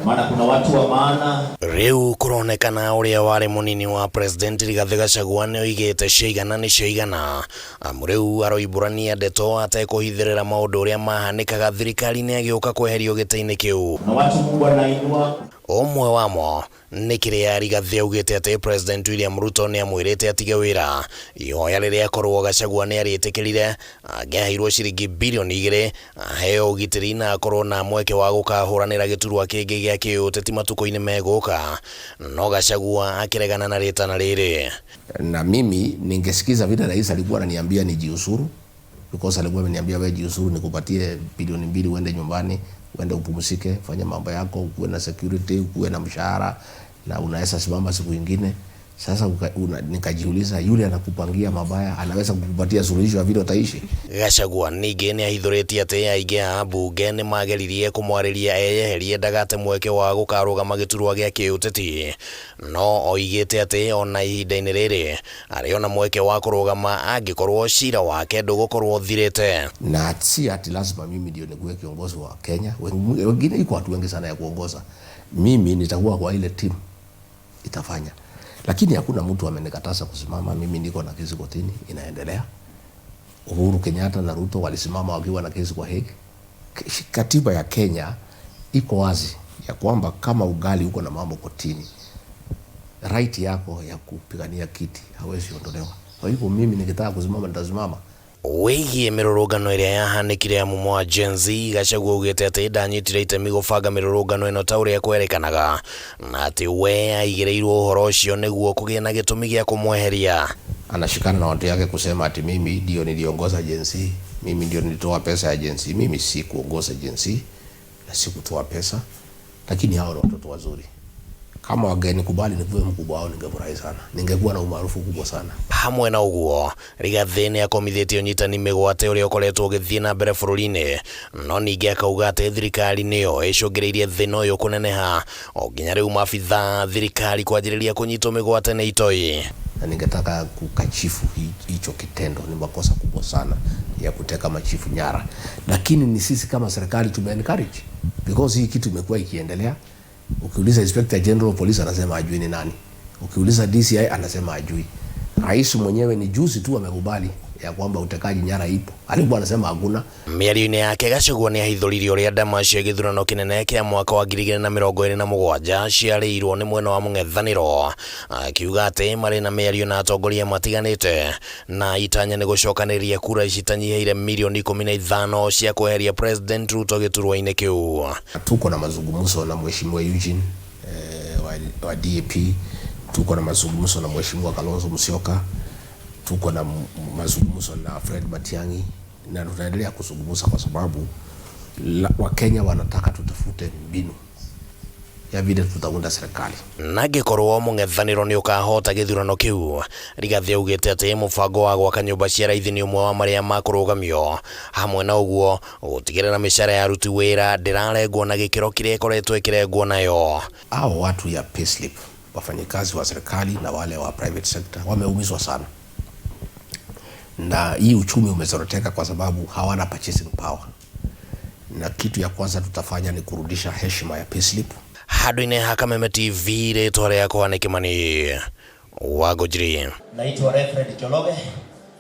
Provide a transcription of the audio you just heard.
Maana kuna watu wa maana. Rĩu kũronekana ũrĩa warĩ mũnini wa President Rigathĩ Gachagua nĩ oigĩte ciaigana nĩ ciaigana, amu rĩu aroimbũrania ndeto atekũhithĩrĩra maũndũ ũrĩa mahanĩkaga thirikari-inĩ agĩũka kweherio gĩtĩ-inĩ kĩu. Kuna watu Mungu anainua. Ũmwe wamo nĩ kĩrĩa Rigathĩ augĩte atĩ President William Ruto nĩ amwĩrĩte atige wĩra, ihoya rĩrĩa korwo Gachagua nĩ arĩtĩkĩrire angĩaheirwo ciringi birioni 2, aheo ũgitĩri na akorwo na mweke wa gũkahũranĩra gĩturwa kĩngĩ gĩa kĩũteti matukũ-inĩ megũka, no Gachagua akĩregana na rĩtana rĩrĩ. Na mimi ningesikiza vile rais alikuwa ananiambia nijiuzulu, because alikuwa ameniambia, "Wewe jiuzulu, nikupatie bilioni 2 uende nyumbani, uende upumzike, fanya mambo yako, ukuwe na security, ukuwe na mshahara na unaweza simama siku ingine." Sasa nikajiuliza, yule anakupangia mabaya anaweza kukupatia suluhisho ya vile utaishi? Gachagua ningĩ nĩ ahithũrĩtie atĩ aingĩ a ambunge nĩ mageririe kũmwarĩria eyeherie ndagate mweke wa gũkarũgama gĩturwa gĩa kĩũteti, no oigĩte atĩ ona ihinda-inĩ rĩrĩ arĩ ona mweke wa kũrũgama angĩkorwo cira wake ndũgũkorwo ũthirĩte. Na si ati lazima mimi ndio nikuwe kiongozi wa Kenya. Wengine, iko watu wengi sana ya kuongoza. Mimi nitakuwa kwa ile timu itafanya, lakini hakuna mtu amenikataza kusimama. Mimi niko na kesi kotini inaendelea. Uhuru Kenyatta na Ruto walisimama wakiwa na kesi kwa Hague. Katiba ya Kenya iko wazi ya kwamba kama ungali uko na mambo kotini, right yako ya kupigania kiti hawezi ondolewa. Kwa hivyo mimi nikitaka kusimama, nitasimama. Wĩgiĩ mĩrũrũngano ĩrĩa yahanĩkire ya mumo wa Gen Z, Gachagua augĩte atĩ ndanyitire itemi gũbanga mĩrũrũngano ĩno ta ũrĩa kwerĩkanaga, na atĩ we aigĩrĩirwo ũhoro ũcio nĩguo kũgĩe na gĩtũmi gĩa kũmweheria. Anashikana na watu yake kusema ati mimi ndio niliongoza Gen Z, mimi ndio nilitoa pesa ya Gen Z. Mimi si kuongoza Gen Z na si kutoa pesa, lakini hao ni watoto wazuri. Kama wangenikubali nikuwe mkubwa wao, ningefurahi sana, ningekuwa na umaarufu kubwa sana. Hamwe na ũguo, Rigathĩ nĩ akomithĩtie ũnyitani mĩgwate ũrĩa ũkoretwo ũgĩthiĩ na mbere bũrũri-inĩ, no ningĩ akauga atĩ thirikari nĩyo ĩcũngĩrĩirie thĩna ũyũ kũneneha o nginya rĩu maabitha thirikari kwanjĩrĩria kũnyitwo mĩgwate nĩ itoi. Na ningetaka kukashifu hicho kitendo. Ni makosa kubwa sana ya kuteka machifu nyara, lakini ni sisi kama serikali tume encourage because hii kitu imekuwa ikiendelea. Ukiuliza Inspector General of Police, anasema ajui ni nani. Ukiuliza DCI, anasema ajui. Rais mwenyewe ni juzi tu amekubali ya kwamba utekaji nyara ipo, alikuwa anasema hakuna. Mĩario-inĩ yake, Gachagua nĩ ahithũririe ũrĩa ndama cia gĩthurano kĩnene kĩa mwaka wa 2027 ciarĩirwo nĩ mwena wa mũng'ethanĩro, akiuga atĩ marĩ na mĩario na atongoria matiganĩte na itanya nĩ gũcokanĩrĩria kura citanyihĩire milioni 15 cia kweheria President Ruto gĩturwa-inĩ kĩu. Tuko na mazungumzo na Mheshimiwa Eugene wa DAP, tuko na mazungumzo na Mheshimiwa Kalonzo Musyoka, tuko na mazungumzo na Fred Matiang'i na tutaendelea kuzungumza kwa sababu Wakenya wanataka tutafute mbinu ya vile tutaunda serikali. Na angĩkorwo mũng'ethanĩro nĩ ũkahota gĩthurano kĩu, Rigathĩ augĩte atĩ mũbango wa gwaka nyũmba cia raithi nĩ ũmwe wa marĩa makũrũgamio, hamwe na ũguo gũtigĩrĩra mĩcara ya aruti wĩra ndĩrarengwo na gĩkĩro kĩrĩa ĩkoretwo ĩkĩrengwo nayo. Hao watu ya payslip, wafanyikazi wa serikali na wale wa private sector, wameumizwa sana na hii uchumi umezoroteka kwa sababu hawana purchasing power, na kitu ya kwanza tutafanya ni kurudisha heshima ya payslip. Handũ-inĩ ha Kameme TV, rĩtwa rĩakwa nĩ Kĩmani Wangũnjiri. Naitwa Reverend Njoroge.